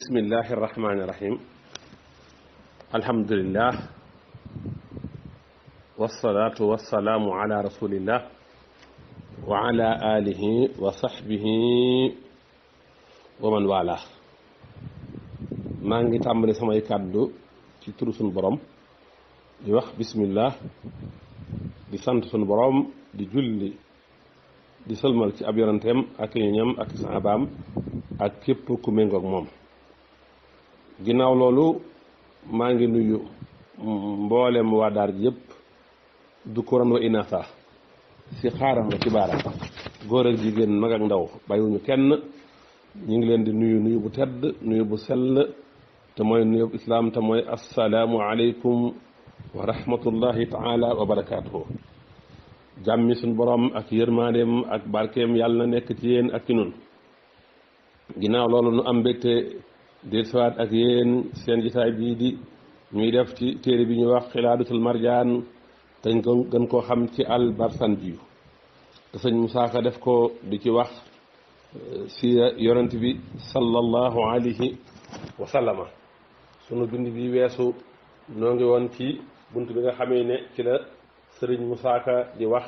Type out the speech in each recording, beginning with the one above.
bismillahi irrahmani irrahim alhamdulillah wasalaatu wasalaamu ala rasulillah wa ala alihi wa sahbihi wa man wala maa ngi tàmbali samay kàddu ci turu sunu borom di wax bismillah di sant sunu borom di julli di sëlmal ci ab yonanteem ak ñoñam ak saabaam ak képp ku méngoog moom. ginnaaw loolu maa ngi nuyu mboolem waa daar ji yëpp dukuran wa inatha si xaaram la ci baara góor ak jigéen mag ak ndaw bàyyiwuñu kenn ñu ngi leen di nuyu bu tedd nuyu bu sell te mooy nuyu bu islaam te mooy assalaamu aleykum wa rahmatullahi taala wa barakaatuhu. jàmmi suñ borom ak yërmaandeem ak barkeem yàlla na nekk ci yéen ak ci nun. ginnaaw loolu nu am mbégte dellusiwaat ak yéen seen jotaay bii di ñuy def ci téere bi ñuy wax xilaadatul marjaan te ñu gën koo xam ci al barsanjiyu te sëñ Musaa Ka def ko di ci wax si yonent bi sallallahu alayhi wa sallama. sunu bind bi weesu noo ngi woon ci bunt bi nga xamee ne ci la sëriñ Musaa Ka di wax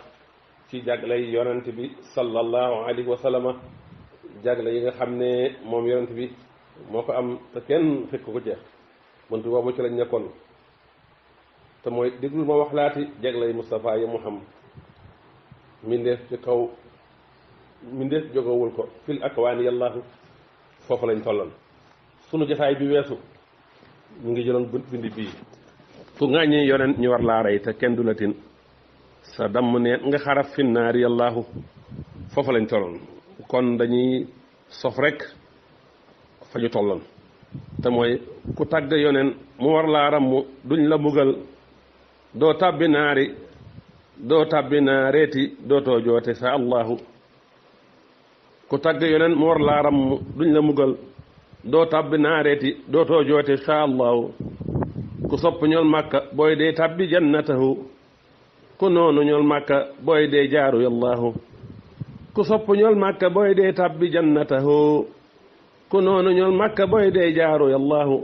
ci jaglay yonent bi sallallahu alayhi wa sallama, jagle yi nga xam ne moom yonent bi moo ko am te kenn fekk ko jeex bunt boobu ci lañ nekkoon te mooy déglul ma wax laati jaglay Moustapha yi mu xam mbindeef ci kaw mbindeef jógawul ko fil akwaani yàllaahu foofu lañ tolloon. sunu jotaay bi weesu ñu ngi jëloon bind bii ku ŋàññi yonent ñu war laa rey te kenn du la tin sa damm neen nga xaraf fi naari yàllaahu foofu lañ tolloon. kon dañuy sof rek fa ñu tolloon te mooy ku tàgg yoneen mu war laa ramm duñ la mbugal doo tàbbi naareeti dootoo joote sa allahu. ku tàgg yoneen mu war laa ramm duñ la mbugal doo tàbbi naareeti dootoo joote sa allahu. ku sopp ñool màkka booy dee tàbbi jannatahu ku noonu ñool màkka booy dee jaaru yallahu. ku sopp ñool màkka booy dee tàbbi jannatahu ku noonu ñool màkka booy dee jaaru yallahu.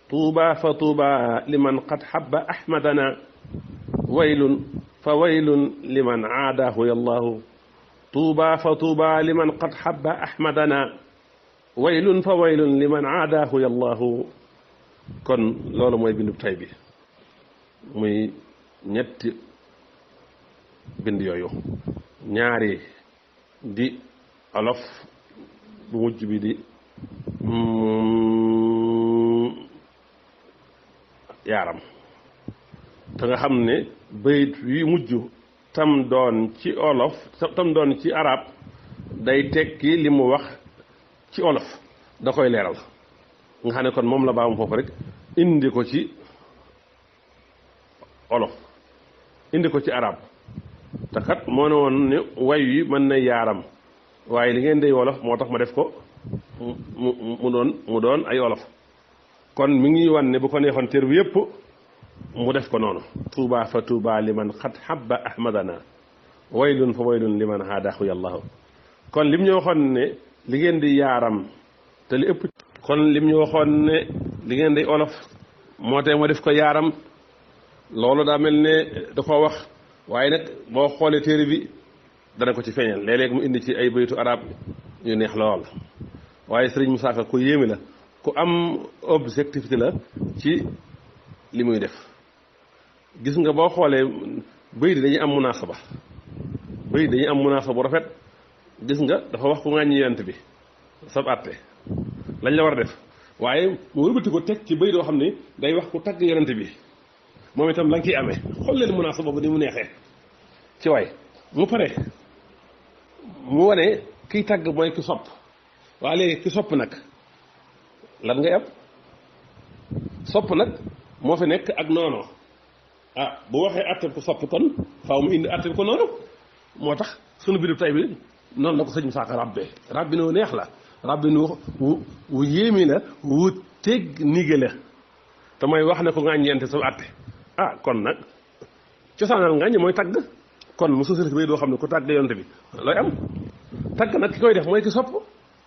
tuuba fa tuuba liman qad habba ahmadana waylun fa waylun liman aadahu yallahu. tuuba fa tuuba liman qad habba ahmadana waylun fa waylun liman aadahu yallahu. kon loolu mooy bindub tay bi muy ñetti bind yooyu, ñaari di olof bu mujj bi di yaaram te nga xam ne bayit wi mujj tam doon ci olof tam doon ci arab day tekki li mu wax ci olof da koy leeral nga xam ne kon moom la baamu foofu rek indi ko ci olof indi ko ci arab te kat moo ne woon ne way wi mën na yaaram waaye li ngeen day wolof moo tax ma def ko mu doon ay wolof. kon mi ngi wan ne bu ko neexoon téer bi yëpp mu def ko noonu. tuuba fa tuuba liman xat habba ahmadana waylun fa waylun liman haadahu yallahu. kon lim ñu waxoon ne li ngeen di yaaram te li ëpp. kon lim ñu waxoon ne li ngeen di olof moo tee ma def ko yaaram loolu daa mel ne da koo wax. waaye nag boo xoolee téere bi dana ko ci feeñal léeg-léeg mu indi ci ay baytu arab yu neex lool waaye sëriñ Musaa Ka ku yéeme la ku am objectivité la ci li muy def. gis nga boo xoolee bayit dañuy am munaasaba bu rafet. gis nga dafa wax ku ŋàññi yonent bi sab àtte lañ la war a def waaye mu wëlbati ko teg ci bayit doo xam ne day wax ku tagg yonent bi moom itam la nga ciy amee. xool leen munaasaba boobu ni mu neexee ci waay mu pare mu wane kiy tàgg mooy ki sopp. waaye léegi ki sopp nag lan ngay am? sopp nag moo fi nekk ak noonu bu waxee àtte ko sopp kon faaw mu indi àtte ko noonu. moo tax sunu bidu tay bi noonu la ko sëñ Musaa Ka rabbi noo neex la rabbi nu wu yéemi la wu teg nige la te mooy wax ne ko ngàññeente sa àtte kon nag cosaanal ngàññ mooy tagg. kon mu sosal bay doo xam ne ku tàgg yonte bi looy am. tagg nag ki koy def mooy ki sopp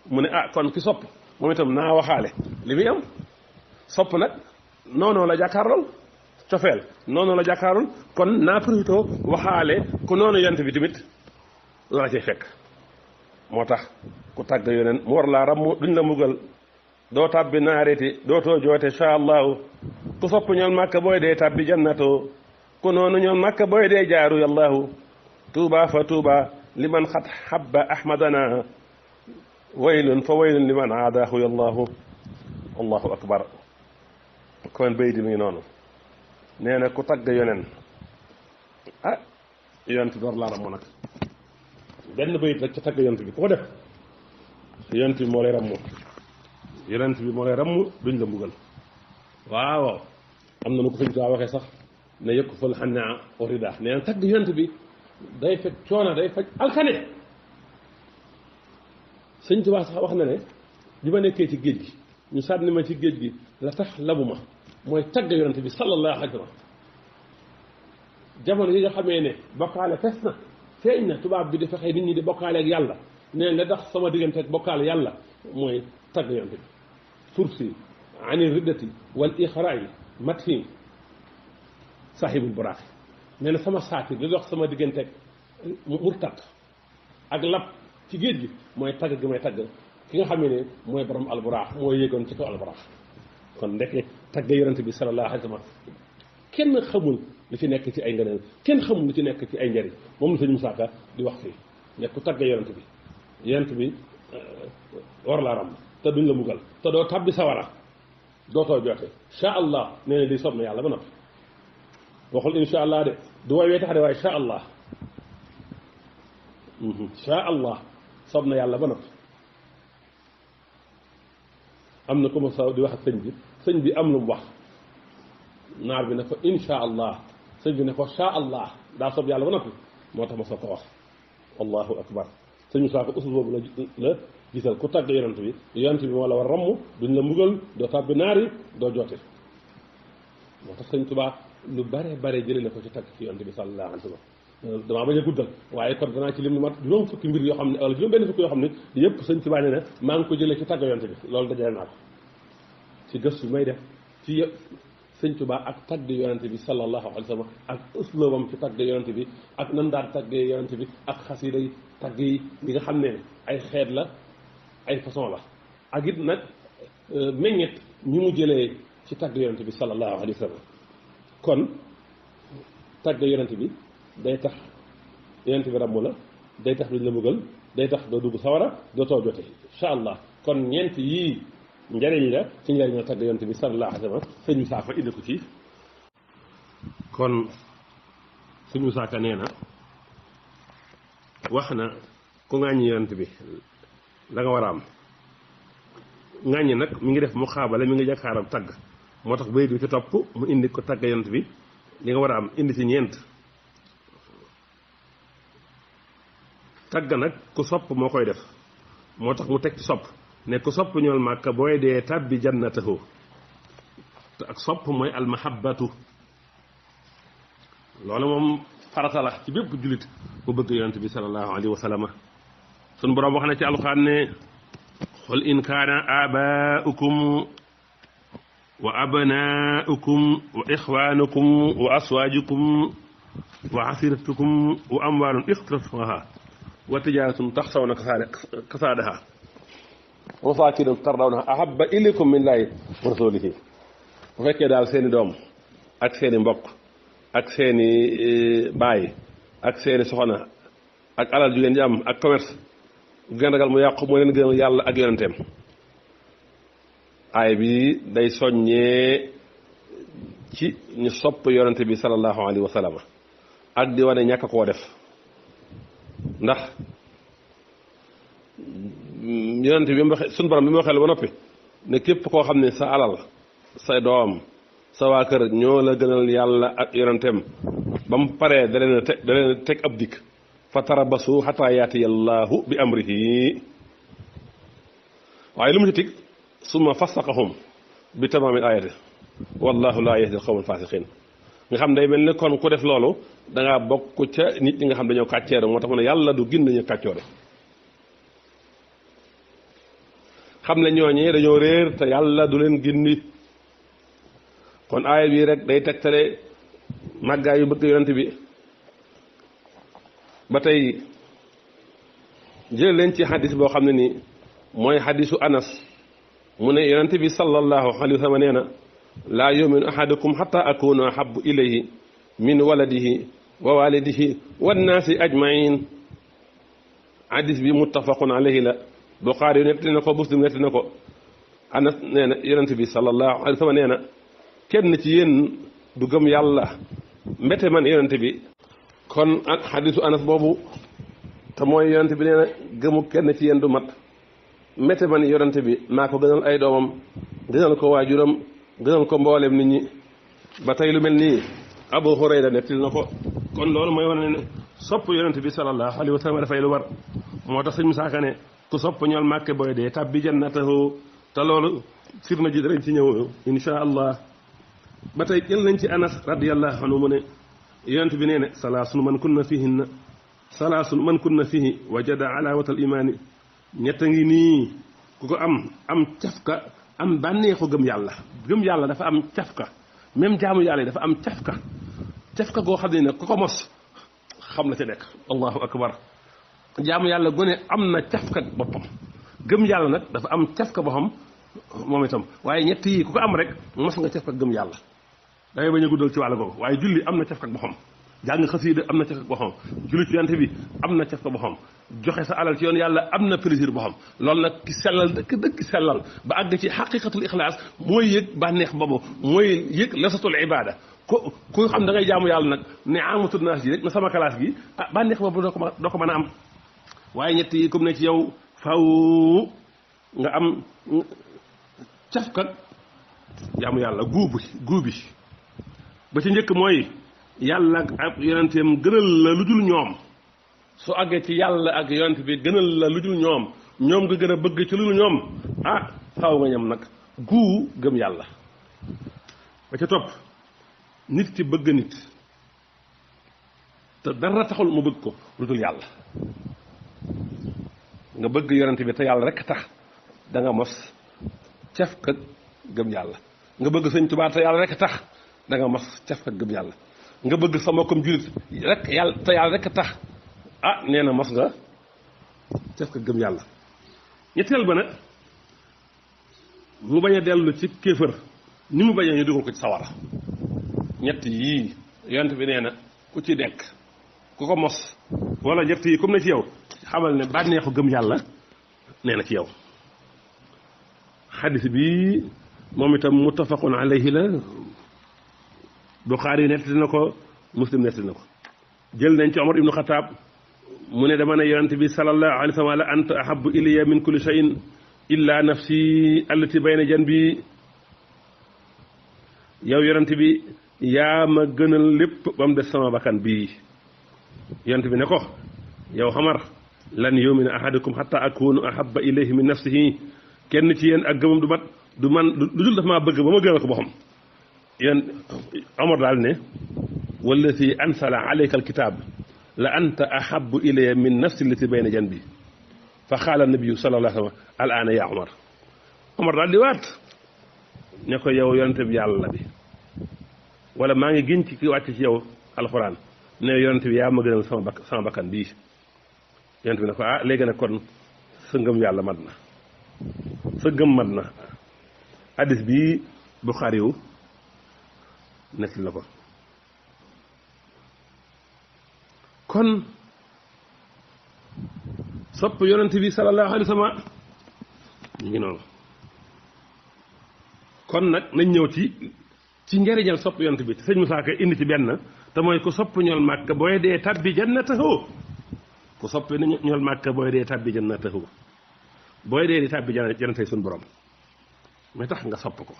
mu ne kon ki sopp moom itam naa waxaale li muy am sopp nag noonu la jàkkaarlool cofeel noonu la jàkkaarlool kon naa profité waxaale ku noonu yonent bi tamit la cay fekk moo tax ku tàgg yoneen mu war laa ram duñ la mbugal doo tàbbi naareti dootoo joote insha allahu ku sopp ñool màkka booy dee tàbbi jannatoo ku noonu ñool màkka booy dee jaaru yallahu tuuba fa tuuba liman xat habba ahmadana waylun fa waylun liman aadaahu yallahu allahu akbar kon bay di mi ngi noonu nee na ku tagg yoneen ah yonent bi war laa ram nag benn bayit rek ca tagg yonent bi ku ko def yonent bi moo lay rammu yonent bi moo lay rammu duñ la mbugal waaw am na nu ko sëñ Tuubaa waxee sax ne yëkku fal xannaa orida nee na tagg yonent bi day faj coono day faj alkane sëñ Tuubaa sax wax na ne bi ma nekkee ci géej gi ñu sànni ma ci géej gi la tax labu ma mooy tagg yonent bi sallallahu alayhi wa sallam jamono yi nga xamee ne bokkaale fes na feeñ na tubaab bi di fexe nit ñi di bokkaale ak yàlla neen la tax sama diggante ak bokkaale yàlla mooy tagg yonent bi tursi ani riddati wal ixraai matfi sahibul buraax nee na sama saati li dox sama diggante ak murtad ak lab ci géej gi mooy tagg gi may tagg ki nga xam ne mooy borom alburaax mooy yéegoon ci kaw alburaax kon ndeke tagg yonent bi sallallahu alayhi wa sallam kenn xamul li ci nekk ci ay ngëneel kenn xamul li ci nekk ci ay njëriñ moom la sëñ Musaa Ka di wax fii nekk ku tagg yonent bi war laa ram te duñ la mugal te doo tabbi sawara dootoo joote insha allah nee na di sob na yàlla ba noppi waxul insha allah de du way wee tax de waaye insha allah insha allah sob na yàlla ba noppi am na ko ma saw di wax ak sëñ bi am lu mu wax naar bi ne ko insha allah sëñ bi ne ko sha allah daa sob yàlla ba noppi moo tax ma soo ko wax allahu akbar sëñ Musaa Ka usul boobu la gisal ku tàgg yonent bi moo la war ramm duñ la mbugal doo tàbbi naari doo joote moo tax sëñ Tuubaa lu bare bare jëlee na ko ci tàgg ci yonent bi sallallahu alayhi wa sallam damaa bañ a guddal waaye kon danaa ci lim ni mat juróom fukki mbir yoo xam ne wala juróom benn fukki yoo xam ne yëpp sëñ Tuubaa ne maa ngi ko jëlee ci tàgg yonent bi loolu dajale naa ko ci gëstu may def ci sëñ Tuubaa ak tagg yonent bi sallallahu alayhi wa sallam ak uslubam ci tagg yonent bi ak nan daan taggee yonent bi ak xasida yi tagg yi nga xam ne ay xeet la ay façon la ak it nag meññet ñi mu jëlee ci tagg yonent bi sallallahu alayhi wa sallam kon tagg yonent bi day tax yonent bi ramm la day tax duñ la bëggal day tax doo dugg sawara doo too jote incha allah kon ñeent yii njëriñ la ci njëriñ la tagg yonent bi sallallahu alayhi wa sallam sëñ Musaa Ka indi ko ci kon sëñ Musaa Ka nee na wax na ku ŋàññi yonent bi la nga war a am ŋàññi nag mi ngi def mu xaabale mi ngi jàkkaaram tagg moo tax bayit bi ci topp mu indi ko tagg yonent bi li nga war a am indi ci ñeent tagg nag ku sopp moo koy def moo tax mu teg ci sopp ne ku sopp ñool màkka booy dee tàbbi jannatahu te ak sopp mooy almahabbatu loolu moom farata la ci bépp jullit bu bëgg yonent bi sallallahu alayhi wa sallam sun borom wax na ci alxuraan ne qul in kaana abaa'ukum wa abnaa'ukum wa ixwaanukum wa aswaajukum wa asiratukum wa amwaalun ixtaraftumuuha wa tijaaratun taxshawna kasaadaha wa masaakinun tardawnaha ahabba ilaykum min llaahi wa rasuulihi bu fekkee daal seeni doom ak seeni mbokk ak seeni baay ak seeni soxna ak alal ju ngeen di am ak commerce bu ngeen ragal mu yàqu moo leen gënal yàlla ak yonenteem aay bi day soññee ci ñu sopp yonente bi sallallahu alayhi wa sallam ak di wane ñàkk koo def ndax yonente bi mu waxe suñu borom bi mu waxee ba noppi ne képp koo xam ne sa alal say doom sa waa kër ñoo la gënal yàlla ak yonenteem ba mu paree da leen teg ab dikk fa tarabasu xataa yaatiya allahu bi amrihi waaye lu mu ci tig summa fasaqahum bi tamaamil ayati wallahu laa yahdi al-qawma al-faasiqiin nga xam day mel ne kon ku def loolu da ngaa bokk ca nit ñi nga xam dañoo kàcceere moo tax mu ne yàlla du gin nañu kàccoore xam ne ñooñee dañoo réer te yàlla du leen gindi kon aaya bii rek day tegtale màggaay yu bëgg yonent bi ba tey jël leen ci xadis boo xam ne nii mooy xadisu anas mu ne yonent bi sallallahu alayhi wa sallam nee na laa yuminu ahadukum xata akunu ahabu ilayhi min waladihi wa walidihi wannaasi ajmain xadis bi muttafaqun alayhi la Buxaari nettali na ko Muslim nettali na ko anas nee na yonent bi sallallahu alayhi wa sallam nee na kenn ci yéen du gëm yàlla mbete man yonent bi kon ak xadisu anas boobu te mooy yonent bi nee na gëmu kenn ci yéen du mat mbete man yonent bi maa ko gënal ay doomam gënal ko waajuram gënal ko mboolem nit ñi ba tey lu mel nii Abu Hurayra nettali na ko kon loolu mooy wane ne sopp yonent bi sallallahu alayhi wa sallam dafay lu war moo tax sëñ Musaa Ka ne ku sopp ñool màkke booy dee tabbi jannatahu te loolu firna ji darañ ci ñëw insha allah ba tey jël nañ ci anas radiyallahu anhu mu ne yonent bi nee ne salaasun man kunna fihi wajada alaawatal imaani ñett ngi nii ku ko am cafka am bànneexu gëm yàlla dafa am cafka même jaamu yàlla yi dafa am cafka goo xam ne ne ku ko mos xam na ci nekk allahu akbar jaamu yàlla gu ne am na cafka boppam gëm yàlla nag dafa am cafka boppam moom itam waaye ñett yi ku ko am rek mos nga cafka gëm yàlla dangay bañ a guddal ci wàll googu waaye julli am na cafka boppam jàng xasiida am na cafka boppam julli ci yonent bi am na cafka boppam joxe sa alal ci yoon yàlla am na plaisir boppam loolu nag ki sellal dëkk sellal ba àgg ci xaqiqatul ixlaas mooy yëg bànneex boobu mooy yëg lasatul ibaada ku xam da ngay jaamu yàlla nag ne amatul naas ji rek na sama classe gi bànneex boobu doo ko mën a am waaye ñett yi comme ne ci yow faw nga am cafka jaamu yàlla guubi ba ci njëkk mooy yàlla ak yonenteem gënal la lu dul ñoom su àggee ci yàlla ak yonent bi gënal la lu dul ñoom nga gën a bëgg ci lu dul ñoom faaw nga ñam nag guu gëm yàlla ba ca topp nit ki bëgg nit te dara taxul mu bëgg ko lu dul yàlla nga bëgg yonent bi te yàlla rek tax da nga mos caf ka gëm yàlla nga bëgg sëñ Tuubaa te yàlla rek tax da nga mos caf ka gëm yàlla nga bëgg sa mbokkam jullit rek yàlla te yàlla rek tax nee na mos nga caf ka gëm yàlla ñetteel ba nag mu bañ a dellu ci kéefër ni mu bañee ñu dugal ko ci sawara ñett yii yonent bi nee na ku ci dekk ku ko mos wala ñett yi comme na ci yow xamal ne bànneexu gëm yàlla nee na ci yow xadis bi moom itam muttafaqun alayhi la Buxaari nettali na ko Muslim nettali na ko jël nañ ci Omar ibnu Xataab mu ne dama ne yonent bi sallallahu alayhi wa sallam la anta ahabbu ilayya min kulli shay'in illa nafsi allati bayna janbi yow yonent bi yaa ma gënal lépp ba mu des sama bakkan bii yonent bi ne ko yow xamar lan yumina ahadukum hatta akunu ahabba ilayhi min nafsihi kenn ci yéen ak gëmam du dul dafa maa bëgg ba ma gënal ko boppam yéen Omar daal ne wallati ansala alayka alkitab la anta ahabbu ilayya min nafsi allati bayna janbi fa qaala nabiyu sallallahu alayhi wa sallam al aana ya Omar daal di waat ne ko yow yonent bi yàlla bi wala maa ngi giñ ci ki wàcc ci yow alxuraan ne yonent bi yaa ma gënal sama bakkan bii yonent bi ne ko léegi nag kon sa ngëm yàlla mat na sa gëm mat na hadis bii Buxaari yu nettali na ko kon sopp yonent bi sallallahu alayhi wa sallam ñu ngi noonu kon nag nañ ñëw ci njëriñal sopp yonent bi te sëñ Musaa Ka indi ci benn te mooy ku sopp ñool Màkka booy dee tabbi jannatahu ku sopp ñool Màkka booy dee tabbi jannatahu booy dee di tabbi jannatay suñu borom mais tax nga sopp ko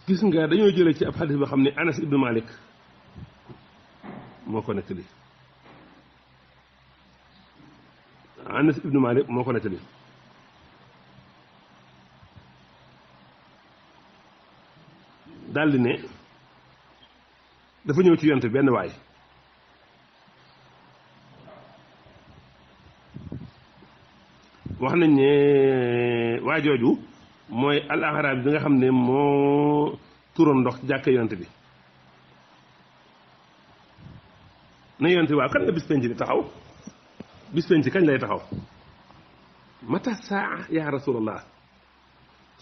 gis nga dañoo jëlee ci ab xadis boo xam ne Anas ibnu Malik moo ko nettali Anas ibnu Malik moo ko nettali daldi ne dafa ñëw ci yonte benn waay wax nañ ne waa jooju mooy al arab bi nga xam ne moo turoon ndox ci jàkka yonent bi na yonent bi waaw kan nga bis penc di taxaw bis penc kañ lay taxaw mata saa ya rasulallah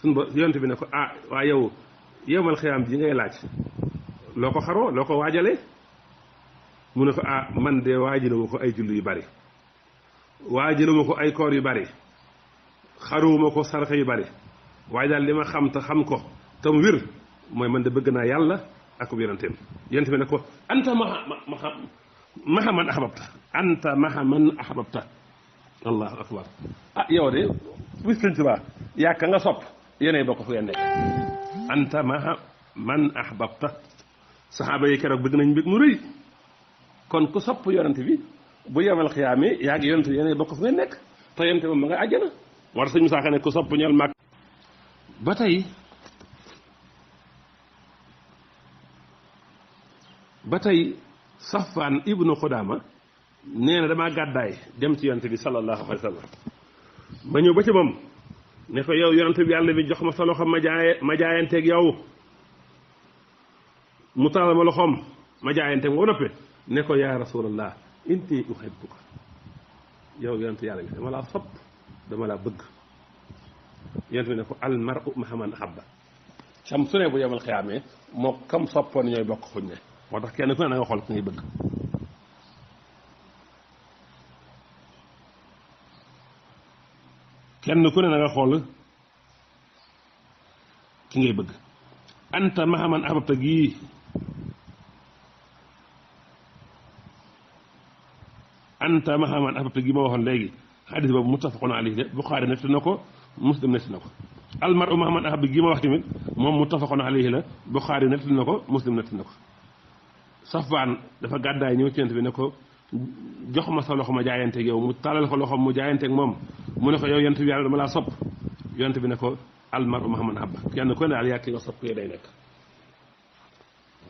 suñ ba yonent bi ne ko ah waa yow yowmal xiyaam ji ngay laaj loo ko xaroo loo ko waajale mu ne ko ah man de waajaluma ko ay julli yu bari waajaluma ko ay koor yu bari xaruwuma ko sarxa yu bari waaye daal li ma xam te xam ko te mu wér mooy man de bëgg naa yàlla ak yonenteem yonent bi ne ko anta maha man ahbabta anta maha man ahbabta allahu akbar ah yow de bis sëñ Tuubaa yàkka nga sopp yéenay bokk fu ngeen nekk anta maha man ahbabta saxaaba yi keroog bëgg nañ mbég mu rëy kon ku sopp yonent bi bu yemal xiyaamee yaa ngi yonent bi yéenay bokk fu ngeen nekk te yonent moom ma nga àjjana war sëñ Musaa Ka ne ku sopp ñol màkk ba tey Safwaan ibnu Xudaama nee na damaa gàddaay dem ci yonent bi sallallahu alayhi wa sallam ma ñëw ba ci moom ne ko yow yonent bi yàlla bi jox ma sa loxo ma jaayanteeg yow mu taalal ma loxoom ma jaayanteeg ma noppee ne ko yaa rasulallah inni uhibbuka yow yonent yàlla bi dama laa sopp dama laa bëgg yonent bi ne ko al mar'u ma'a man ahabba sam su ne bu yemal xiyaamee moo kam soppoon ñooy bokk fuñ ne moo tax kenn ku ne na nga xool ki ngay bëgg kenn ku ne na nga xool ki ngay bëgg anta ma'a man ahbabta gii anta ma'a man ahbabta gii ma waxoon léegi xadis boobu muttafaqun alayhi de Buxaari nekk na ko Muslim nekk na ko al mar'u ma'a man ahabba gii ma wax tamit moom muttafaqun alayhi la Buxaari nekk na ko Muslim nekk na ko Safwaan dafa gàddaay ñëw ci yonent bi ne ko jox ma sa loxo ma jaayanteeg yow mu tàllal ko loxo mu jaayanteeg moom mu ne ko yow yonent bi yàlla dama laa sopp yonent bi ne ko al mar'u ma'a man ahabba kenn ku ne daal yaa ki nga sopp yee day nekk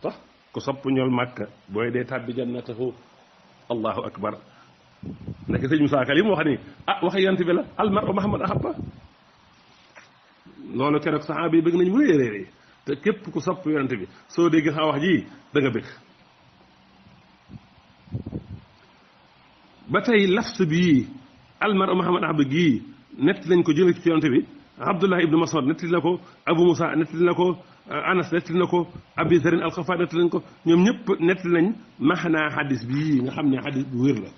tax ku sopp ñool Màkka booy dee tàbbi jannatahu allahu akbar nekk sëñ Musaa Ka li mu wax ni ah wax yonent bi la al mar'u ma'a man ahabba loolu keroog saxaaba yi bëgg nañ mu réeréer te képp ku sopp yonent bi soo dégg xa wax ji da nga bëgg ba tey lafs bii al mar'u ma'a man ahabba gii nett lañ ko jële ci yonent bi Abdullah ibnu Mas'ud nettali na ko Abu Musa nettali na ko Anas nettali na ko Abi Zarin al-Xafaar nettali nañ ko ñoom ñëpp nettali nañ maxnaa xadis bii nga xam ne xadis bu wér la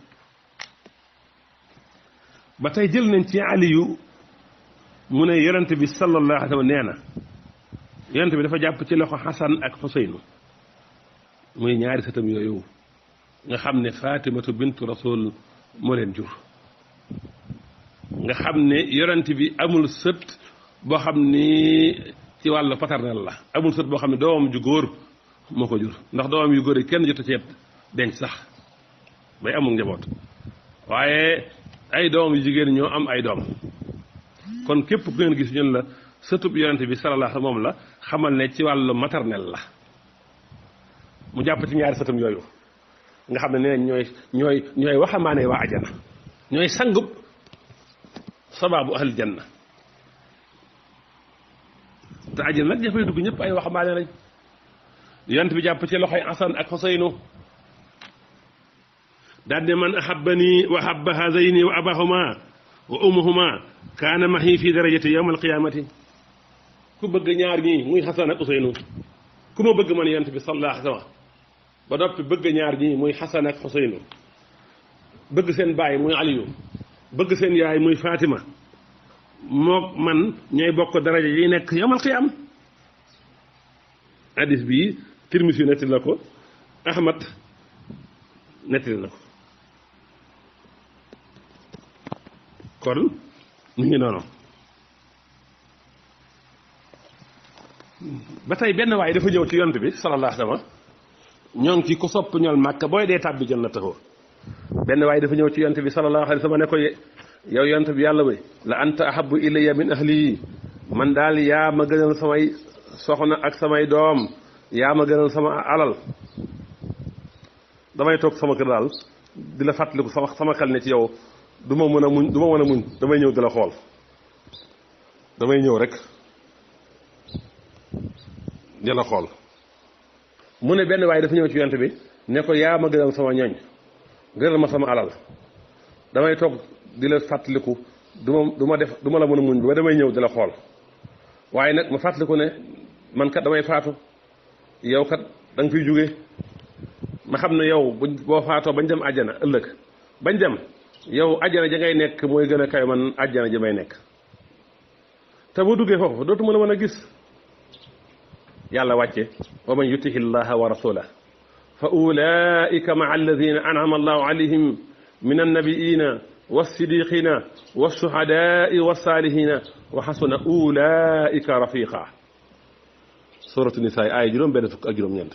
ba tey jël nañ ci Aliyu mu ne yonent bi sallallahu alayhi wa sallam nee na yonent bi dafa jàpp ci loxo Xasan ak Xuseynu muy ñaari sëtam yooyu nga xam ne Fatimatu bintu Rasul moo leen jur nga xam ne yonent bi amul sët boo xam ni ci wàllu paternel la amul sët boo xam ne doomam ju góor moo ko jur ndax doomam yu góor yi kenn jotu ceeb denc sax bay amul njaboot waaye ay doom yu jigéen ñoo am ay doom kon képp ku ngeen gis ñun la sëtub yonent bi sallallahu alayhi wa sallam moom la xamal ne ci wàllu maternel la mu jàpp ci ñaari sëtam yooyu nga xam ne nee ñooy waxambaane waa ajana ñooy sangub sababu ahli janna te ajana nag jafay dugg ñëpp ay waxambaane lañ yonent bi jàpp ci loxoy Asan ak Xuseynu daal ne man ahabbani wa habba hazayni wa abahuma wa ummuhuma kaana mahi fi darajati yawm alqiyamati ku bëgg ñaar ñii muy Xasan ak Xuseynu ku ma bëgg man yonent bi sallallahu alayhi wa sallam ba noppi bëgg ñaar ñii muy Xasan ak Xuseynu bëgg seen baay muy Aliyu bëgg seen yaay muy Fatima mook man ñooy bokk daraja yi nekk yawmal qiyaam hadis bii Tirmisi nettali na ko Ahmad nettali na ko kon mu ngi noonu ba tey benn waay dafa ñëw ci yonent bi sallallahu alayhi wa sallam ñoo ngi ci ku sopp ñool Màkka booy dee tàbbi jannatahu benn waay dafa ñëw ci yonent bi sallallahu alayhi wa sallam ne ko yow yonent bi yàlla way la anta ahabbu ilayya min ahli man daal yaa ma gënal samay soxna ak samay doom yaa ma gënal sama alal damay toog sama kër daal di la fàttaliku sama xel ne ci yow du ma mën a muñ damay ñëw di la xool damay ñëw rek di la xool mu ne benn waaye dafa ñëw ci yonent bi ne ko yaa ma gënal sama ñoñ gënal ma sama alal damay toog di la fàttaliku du ma la mën a muñ ba damay ñëw di la xool waaye nag ma fàttaliku ne man kat damay faatu yow kat da nga fiy jóge ma xam ne yow boo faatoo bañ dem àjjana ëllëg bañ dem yow àjjana ja ngay nekk mooy gën a kawe man àjjana ja may nekk te boo duggee foofu dootu mën a gis yàlla wàcce wa man yutihi llaha wa rasulahu fa ulaika maa alladina an'ama allahu alayhim min annabiina wassiddiqina wassuhadaai wassalihina wa xasuna ulaika rafiqa suratu nisaa aaya juróom benn fukk ak juróom-ñeent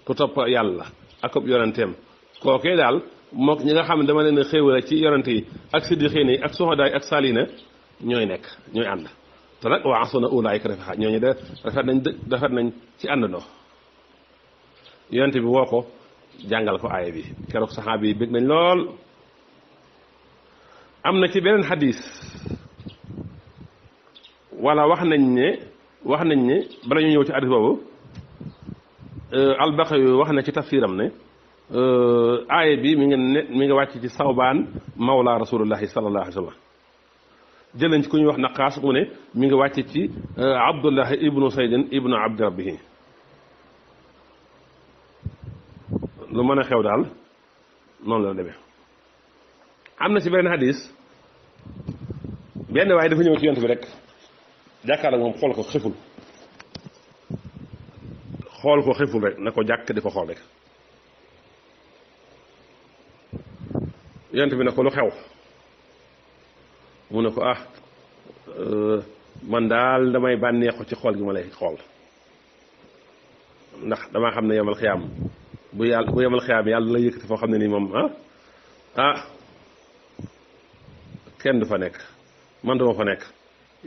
ku topp yàlla ak ab yonenteem kookee daal mook ñi nga xam ne dama leen a xéewale ci yonente yi ak siddiqiina yi ak suhadaay ak salihina ñooy ànd te nag waa xasuna ulaika rafiqa ñooñu de rafet nañ ci àndandoo yonente bi woo ko jàngal ko aaya bi keroog saxaaba yi bég nañ lool am na ci beneen xadis wala wax nañ ne bala ñu ñëw ci xadis boobu Al-Baqawi wax na ci tafsiram ne aaya bi mi ngi wàcc ci Sawbaan mawla rasulullahi sallallahu alayhi wa sallam jël nañ ci ku ñuy wax Naqaas mu ne mi ngi wàcc ci Abdullahi ibnu Saydin ibnu Abdi Rabbihi lu mën a xew daal noonu la demee am na ci benn hadis benn waaye dafa ñëw ci yonent bi rek jàkkaarloo moom xool ko xeful rek na ko jàkk di ko xool rek yonent bi ne ko lu xew mu ne ko man daal damay bànneexu ci xool gi ma lay xool ndax damaa xam ne yomal xiyaam bu yomal xiyaam yàlla la yëkkati foo xam ne nii moom kenn du fa nekk man duma fa nekk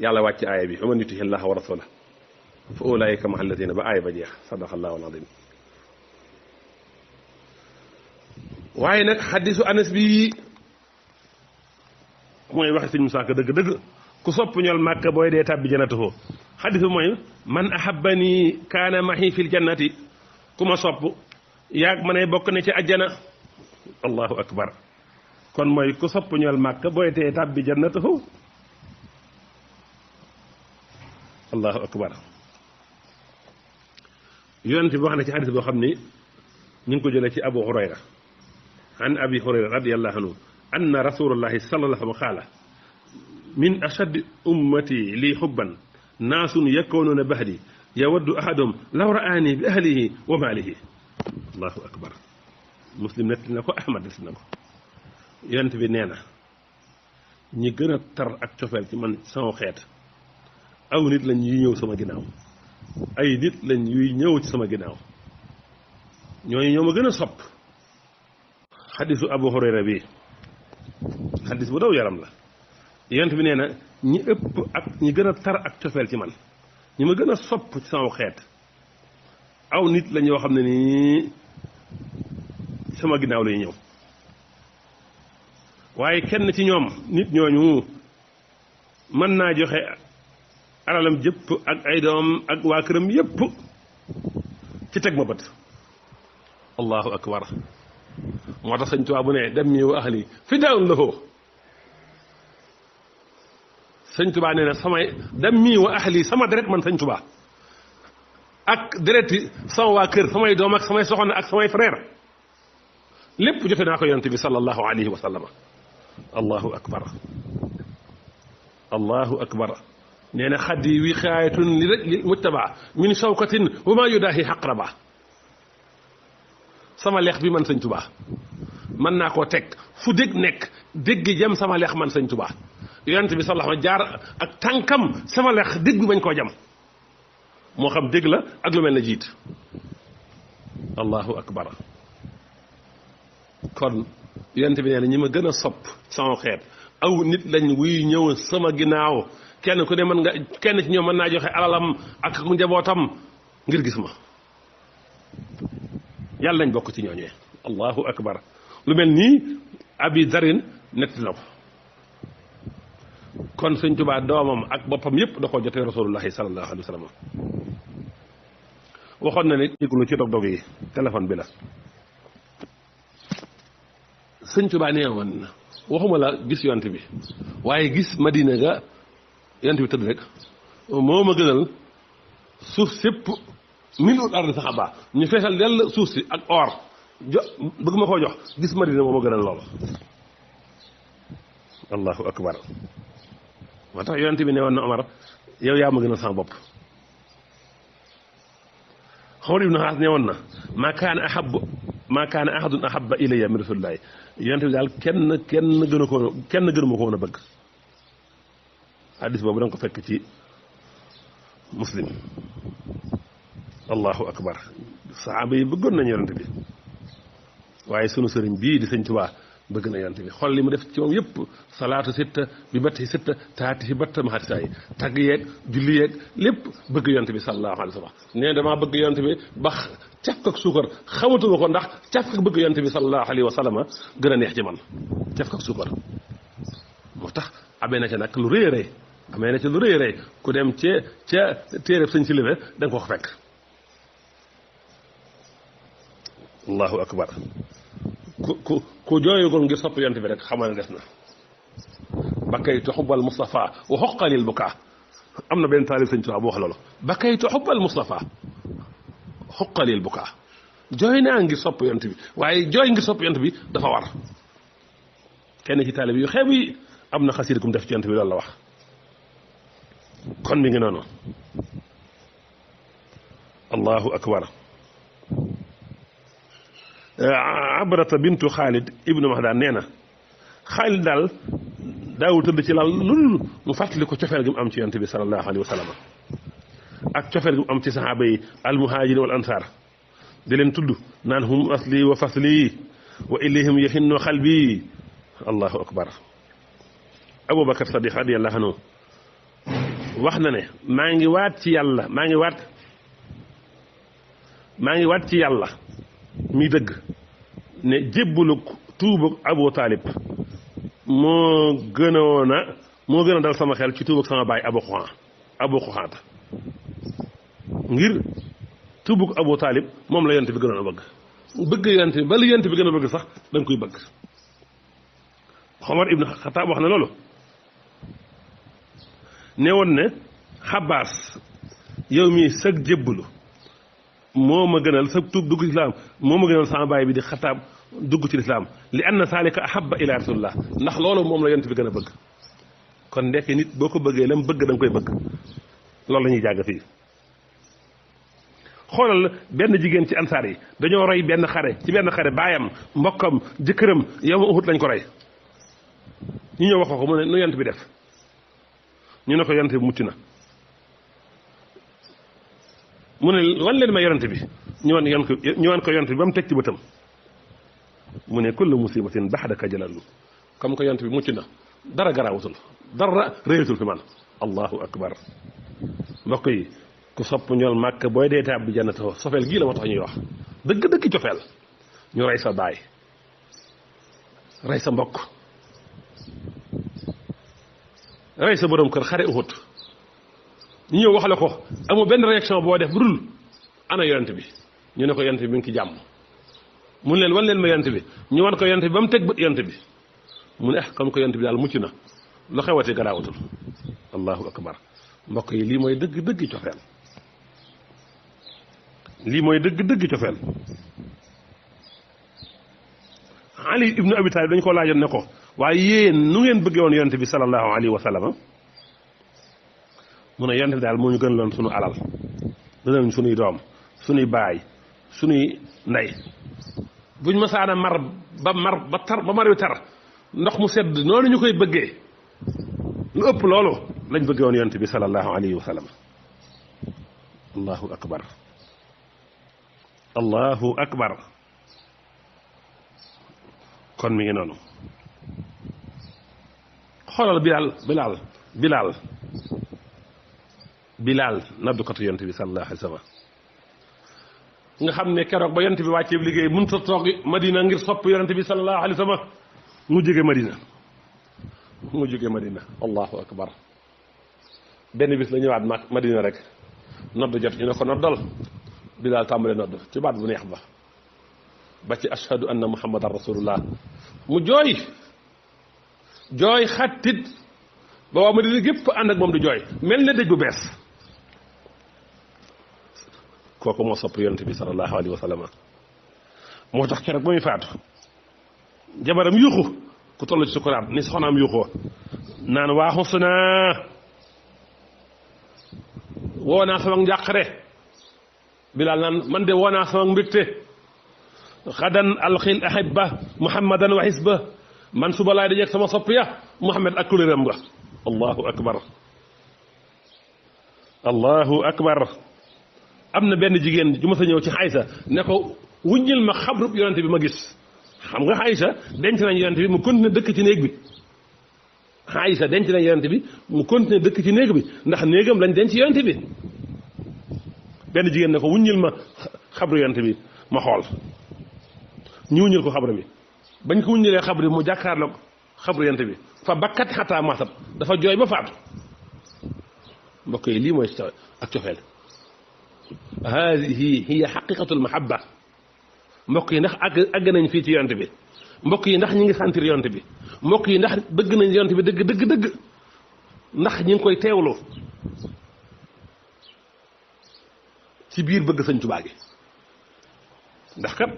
yàlla wàcc aaya bi wa man yutihi llaha wa rasulahu fa ulaika ma alladina ba aaya ba jeex sadaqa allahu alazim waaye nag xadisu anas bi mooy waxe sëñ Musaa Ka dëgg-dëgg ku sopp ñol màkk booy dee tàbbi jannatuhu xadis bi mooy man ahabbani kaana mahi fil jannati ku ma sopp yaag ma ne bokk ne ci ajjana allahu akbar kon mooy ku sopp ñol màkk booy dee tàbbi jannatuhu allahu akbar yonent bi wax na ci xadis boo xam ni ñu ngi ko jëlee ci Abu Hurayra an Abi Hurayra radiyallahu anhu anna rasulullahi sallallahu alayhi wa sallam qaala min ashaddi ummati lii xubban naasun yakunuuna ba'di yawaddu ahaduhum law ra'aani bi ahlihi wa maalihi allahu akbar muslim nettali na ko ahmad nettali na ko yonent bi nee na ñi gën a tar ak cofeel ci man sama xeet aw nit lañ yuy ñëw sama ginnaaw ay nit lañ yuy ñëw ci sama ginnaaw ñooñu ñoo ma gën a sopp xadisu Abu Hurayra bi xadis bu daw yaram la yonent bi nee na ñi ëpp ak ñi gën a tar ak cofeel ci man ñi ma gën a sopp ci sama xeet aw nit lañ yoo xam ne nii sama ginnaaw lay ñëw waaye kenn ci ñoom nit ñooñu mën naa joxe alalam jëpp ak ay doomam ak waa këram yépp ci teg ma bët allahu akbar moo tax sëñ Tuubaa bu ne dem mi wa ahli fi daawun la foo sëñ Tuubaa nee na samay dem mi wa ahli sama deret man sëñ Tuubaa ak dereti sama waa kër samay doom ak samay soxna ak samay frère lépp jote naa ko yonent bi sallallahu alayhi wa sallam allahu akbar allahu akbar nee na xaddi wiqaayatun lil mujtaba min shawkatin wa ma yudaahi xaqraba sama lex bi man sëñ Tuubaa mën naa koo teg fu dégg nekk dégg jam sama lex man sëñ Tuubaa yonent bi sallallahu alayhi wa sallam jaar ak tànkam sama lex dégg bi bañ koo jam moo xam dégg la ak lu mel na jiit allahu akbar kon yonent bi nee na ñi ma gën a sopp sama xeet aw nit lañ wuy ñëw sama ginnaaw kenn ku ne mën nga kenn ci ñoom mën naa joxe alalam ak njabootam ngir gis ma yàlla nañ bokk ci ñooñee allahu akbar lu mel nii abi darin nett na ko kon sëñ Tuubaa doomam ak boppam yëpp da koo jotee rasulullahi sallallahu alayhi wa sallam waxoon na ne déglu ci dog-dog yi téléphone bi la sëñ Tuubaa nee woon na waxuma la gis yonent bi waaye gis Madina ga yonent bi tëdd rek moo ma gënal suuf sépp minul ardi saxaba ñu feesal dell suuf si ak or bëgg ma koo jox gis Madina moo ma gënal loolu allahu akbar moo tax yonent bi ne woon na Omar yow yaa ma gënal sama bopp Omar ibn Xaas ne woon na maa kaana ahadun ahabba ilayya min rasulillahi yonent bi daal kenn gënu ma ko woon a bëgg hadis boobu da nga ko fekk ci muslim allahu akbar saxaaba yi bëggoon nañu yonent bi waaye sunu sëriñ bii di sëñ Tuubaa bëgg na yonent bi xool li mu def ci moom yëpp salaatu sitta bi batti sitta taati si batta maxati saa yi tagg yeeg julli yeeg lépp bëgg yonent bi sallallahu alayhi wa sallam nee damaa bëgg yonent bi ba caf ak suukar xamatuma ko ndax caf ak bëgg yonent bi sallallahu alayhi wa sallam gën a neex ci man caf ak suukar moo tax amee na ca nag lu rëy a rëy amee na ca lu rëy a rëy ku dem ca téereb sëñ si live da nga ko fekk allahu akbar ku jooyugul ngir sopp yonent bi rek xamal ne des na bakaytu xubbal Mustafa wa xoqalil bukaa am na benn taalib sëñ Tuubaa bu wax loolu bakaytu xubbal Mustafa xoqalil bukaa jooy naa ngir sopp yonent bi waaye jooy ngir sopp yonent bi dafa war kenn ci taalib yu xeeb yi am na xasiida kum def ci yonent bi loolu la wax kon mi ngi noonu allahu akbar abrata bintu xaalid ibnu mahdaan nee na xaalid daal daawul tëdd ci lal lul mu fàttali ko cofeel gi mu am ci yonent bi sallallahu alayhi wa sallam ak cofeel gi mu am ci saxaaba yi almuhaajiri wal ansaar di leen tudd naan hum asli wa fasli wa ilayhim yahinnu xalbi allahu akbar abubakar sadiq radiyallahu anhu wax na ne maa ngi waat ci yàlla ci yàlla mi dëgg ne jébbalu tuubug Abu Taalib moo gën a dal sama xel ci tuubug sama baay Abu Quhaata ngir tuubug Abu Taalib moom la yonent bi gënoon a bëgg yonent bi ba lu yonent bi gën a bëgg sax da nga koy bëgg Omar ibn Xataab wax na loolu ne woon ne Xabbaas yow mii sag jébbalu moo ma gënal sa tuub dugg ci lislaam moo ma gënal sama baay bi di Xataab dugg ci lislaam li anna saalika ahabba ila rasulillah ndax loolu moom la yonent bi gën a bëgg kon ndekk nit boo ko bëggee lam bëgg da nga koy bëgg loolu la ñuy jàng fii xoolal benn jigéen ci ansaar yi dañoo rey benn xare baayam mbokkam jëkkëram yow ma Uhud lañ ko rey ñu ñëw wax ko mu ne nu yonent bi def ñu ne ko yonent bi mucc na mu ne wan leen ma yonent bi ñu wan ko yonent bi ba mu teg ci bëtam mu ne kullu musibatin baxdaka jalalu comme que yonent bi mucc na dara garaawutul dara réyatul fi man allahu akbar mbokk yi ku sopp ñool màkk booy dee taab bi jannatoo sofeel gii la ma tax ñuy wax dëgg cofeel ñu rey sa baay rey sa mbokk rey sa borom kër xare Uhud ñu ñëw wax la ko amoo benn réaction boo def bu dul ana yonent bi ñu ne ko yonent bi mi ngi ci jàmm mun leen wan leen ma yonent bi ñu wan ko yonent bi ba mu teg bët yonent bi mu ne comme ko yonent bi daal mucc na lu xewati garaawatul allahu akbar mbokk yi lii mooy dëgg cofeel Ali ibnu Abi Talib dañu ko laajoon ne ko waaye yéen nu ngeen bëggee woon yonent bi sallallahu alayhi wa sallam mu ne yonent bi daal moo ñu gën loon suñu alal gënal ñu suñuy doom suñuy baay suñuy ndey buñ masaana mar ba mar wi tar ndox mu sedd noonu ñu koy bëggee lu ëpp loolu lañ bëggee woon yonent bi sallallahu alayhi wa sallam allahu akbar kon mi ngi noonu xoolal Bilaal naddukatu yonent bi sallallahu alayhi wa sallam nga xam ne keroog ba yonent bi wàccee liggéey mënut a toog Madina ngir sopp yonent bi sallallahu alayhi wa sallam mu jóge Madina mu jógee Madina allahu akbar benn bis la ñëwaat Madina rek nodd jot ñu ne ko noddal Bilaal tàmbale nodd ci baat bu neex ba ci ashhadu anna muhammadan rasulullah mu jooy xattit ba waa Madina gépp ànd ak moom di jooy mel ne dëj bu bees kooku moo sopp yonent bi sallallahu alayhi wa sallam moo tax keroog ba muy faatu jabaram yuuxu ku toll ci sukuraat ni soxnaam yuuxoo naan waa xusna woo naa sama njàqare Bilaal naan man de woo naa sama mbégte xadan alxil ahibba muhammadan wa xisba man suba laay dajeeg sama sopp ya Muhammad ak kuléeram nga allahu akbar allahu akbar am na benn jigéen ju ma sa ñëw ci Aysa ne ko wuññil ma xabrub yonent bi ma gis xam nga Aysa denc nañ yonent bi mu continué dëkk ci néeg bi Aysa denc nañ yonent bi mu continué dëkk ci néeg bi ndax néegam lañ denc yonent bi benn jigéen ne ko wuññil ma xabru yonent bi ma xool ñu wuññil ko xabru bi bañ ko wuññilee xabru bi mu jàkkaarloog xabru yonent bi fa bakkat xataa maatat dafa jooy ba faatu mbokk yi lii mooy ak cofeel haadihi hiya xaqiqatul mahabba mbokk yi ndax àgg nañ fii ci yonent bi mbokk yi ndax ñi ngi sentir yonent bi mbokk yi ndax bëgg nañ yonent bi dëgg ndax ñi ngi koy teewlu ci biir bëgg sëñ Tuubaa gi ndax kat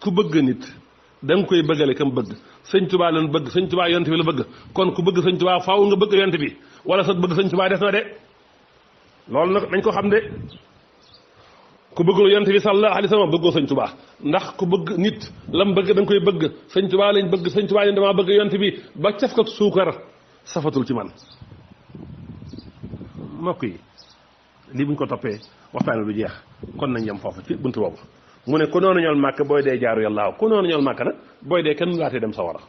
ku bëgg nit da nga koy bëggale kam bëgg sëñ Tuubaa lan bëgg sëñ Tuubaa yonent bi la bëgg kon ku bëgg sëñ Tuubaa faaw nga bëgg yonent bi wala sa bëgg sëñ Tuubaa des na de loolu nag dañ ko xam de ku bëggul yonent bi sallallahu alayhi wa sallam bëggoo sëñ Tuubaa ndax ku bëgg nit lam bëgg da nga koy bëgg sëñ Tuubaa lañ bëgg sëñ Tuubaa leen damaa bëgg yonent bi ba caf ko suukar safatul ci man mbokk yi lii buñ ko toppee waxtaan bi du jeex kon nañ yem foofu ci buntu boobu mu ne ku noonu ñool màkk booy dee jaaru yàllaaw ku noonu ñool màkk nag booy dee kenn laatee dem sawara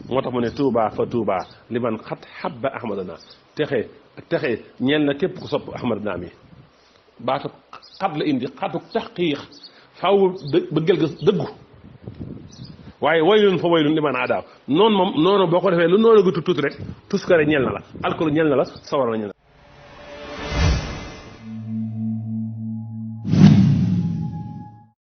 moo tax mu ne tuuba fa tuuba li man xat xabba ahmadana texe ñeel na képp ku sopp ahmadana mi baatu xat la indi xatu taxqiiq faaw bëggal ga dëggu waaye waylun fa waylun li man adaaw noonu moom noonu boo ko defee lu noonu gu tuuti rek tuskare ñeel na la alkool ñeel na la sawara ñeel na la